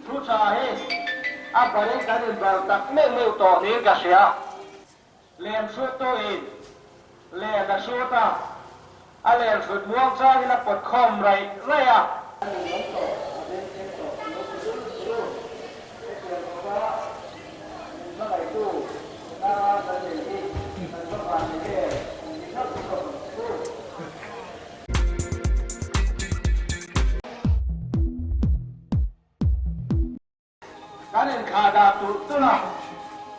Thu tha hi a barin kan inbar tak meuh meuh tawh niin ka hria. Len hrut tuin len a hrut a, a len hrut muang changin a pawt khawm raih raih a. A len awm tawh, a veng thleng tawh lo ti lul chu hetiang khawpa min hmangaihtu nara kan nei hi kan va van ni em ni hlauh hlawm ang chu. Kan inthlah dah tulh tulh a,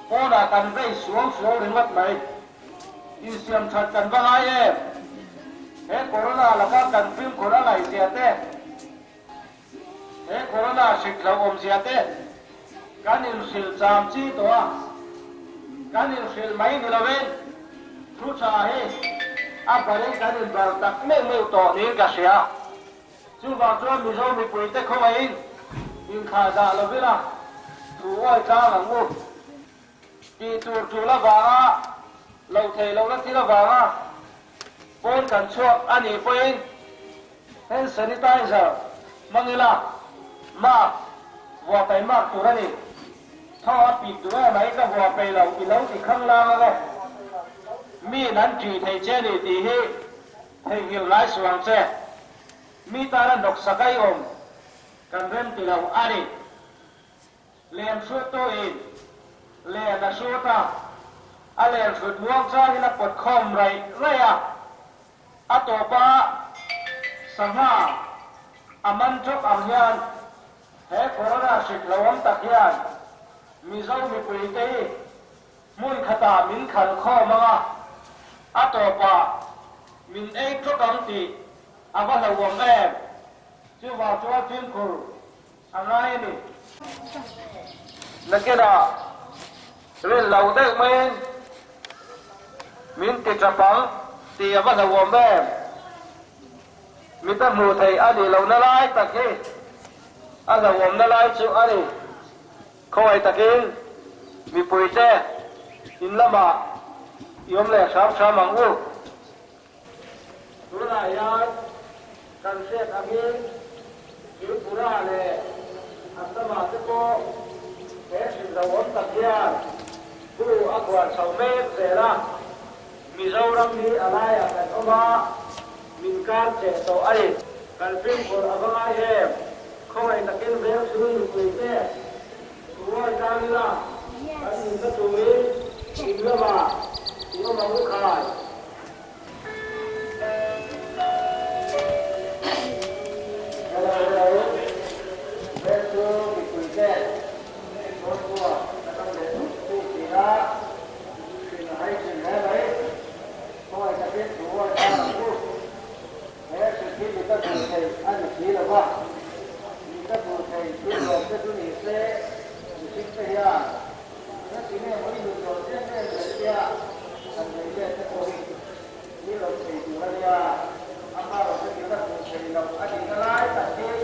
pawnah kan vei suau suau ringawt mai. Insiam that kan va ngai em? He corona laka kan fimkhur a ngaihzia te, he corona hrik hlauhawmzia te kan inhrilh cham chi tawh a, kan inhrilh mai ni lovin thu tha hi a barin kan inbar tak meuh meuh tawh niin ka hria. Chuvang chuan Mizo mipuite khawngaihin inthlah dah lovila thu awi tlang ang u. Tih tur tul avanga lo theih lohna thil avanga pawn kan chhuak a nih pawhin hand sanitizer hmang ila mask vuah peih mak tur a ni. Thaw a pik duh em ai ka vuah peih lo i lo ti khang lang ang e. Miin an ṭih thei che a ni tih hi Theihnghilh ngai suh ang che. Mi tana hnawksak a i awm kan rem ti lo a ni. Len hrut tuin len a hrut a, a len hrut muang changin a pawt khawm raih raih a, a tawpa sangha a man chawp ang hian he corona hrik hlauhawm tak hian Mizo mipuite hi Hmun khatah min khal khawm ang a, a tawpah min ei tluk ang tih a va hlauhawm em? Chuvang chuan fimkhur a ngai a ni. Nakinah rin lo deuh maiin min ti tap ang tih a va hlauhawm em? Mita hmuh theih a nih lohna lai tak hi a hlauhawmna lai chu a ni. Khawngaih takin mipuite in lamah i awm leh hram hram ang u. Tunah hian kan hriat angin Tripura leh Assam-ah te pawh he hrilh lo awm tak hian hu a khuar chho mek zel a. Mizoram hi a laiah kan awm a, min kar cheh tawh a ni. Kan fimkhur a va ngai em? Khawngaih takin veng chhung mipuite ruai tlang ila kan inna turin in lamah i awm ang u khai. Hello hello, veng chhung mipuite Thawnthuah ka dam leh thut thut ti a, hrilh a hai thin hle mai. Khawngaih takin thu ruai tlang ang u. He hrilh hi mita hmuh theih a ni si lo va, mita hmuh theih thil lawm te chu ni se, mihring te hian engati nge maw i nun dawn em em le tia han nei let te pawh hi thil awm thei tur a nia, amaherawhchu mita hmuh theih loh a nihna lai tak hi.